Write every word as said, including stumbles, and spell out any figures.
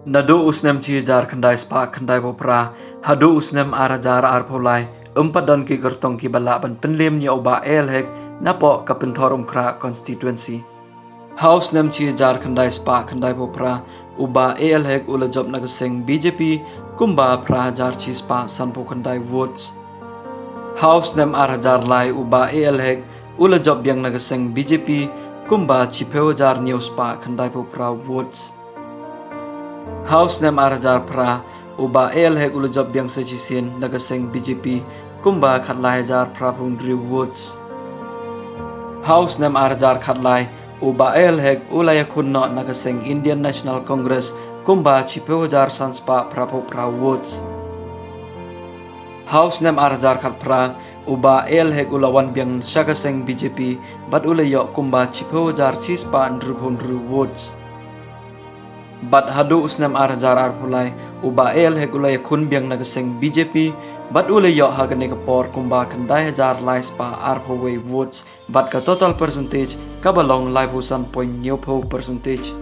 Naduh u snem shi hajar khyndai spah khyndai phew phra haduh u snem ar hajar arphew lai, ym pat don ki kyrtong kiba lah ban pynliem ïa u Bah A L Hek napoh ka Pynthor Umkhrah constituency. Ha u snem shi hajar khyndai spah khyndai phew phra, u Bah A L Hek u la jop na ka seng B J P kumba phra hajar shi spah san phew khyndai votes. Ha u snem ar hajar lai, u Bah A L Hek u la jop biang na ka seng B J P kumba shi phew hajar hynñiew spah khyndai phew phra votes. Ha u snem ar hajar phra, u Bah A L Hek u la jop biang sa shisien na ka seng B J P kumba khatlai hajar phra phew hynriew votes. Ha u snem ar hajar khatlai, u Bah A L Hek u la ïakhun noh na ka seng Indian National Congress kumba shi phew hajar san spah phra phew phra votes. Ha u snem ar hajar khatphra, u Bah A L Hek u la wan biang sha ka seng B J P bad u la ïoh kumba shi phew hajar shi spah hynriew phew hynriew votes. Bad haduh u snem ar hajar arphew lai, u Bah A L Hek u la ïakhun biang na ka seng B J P bad u la ïoh ha kane ka por kumba khyndai hajar lai spah arphew wei votes, bad ka total percentage kaba long laiphew san point hynñiewphew percentage.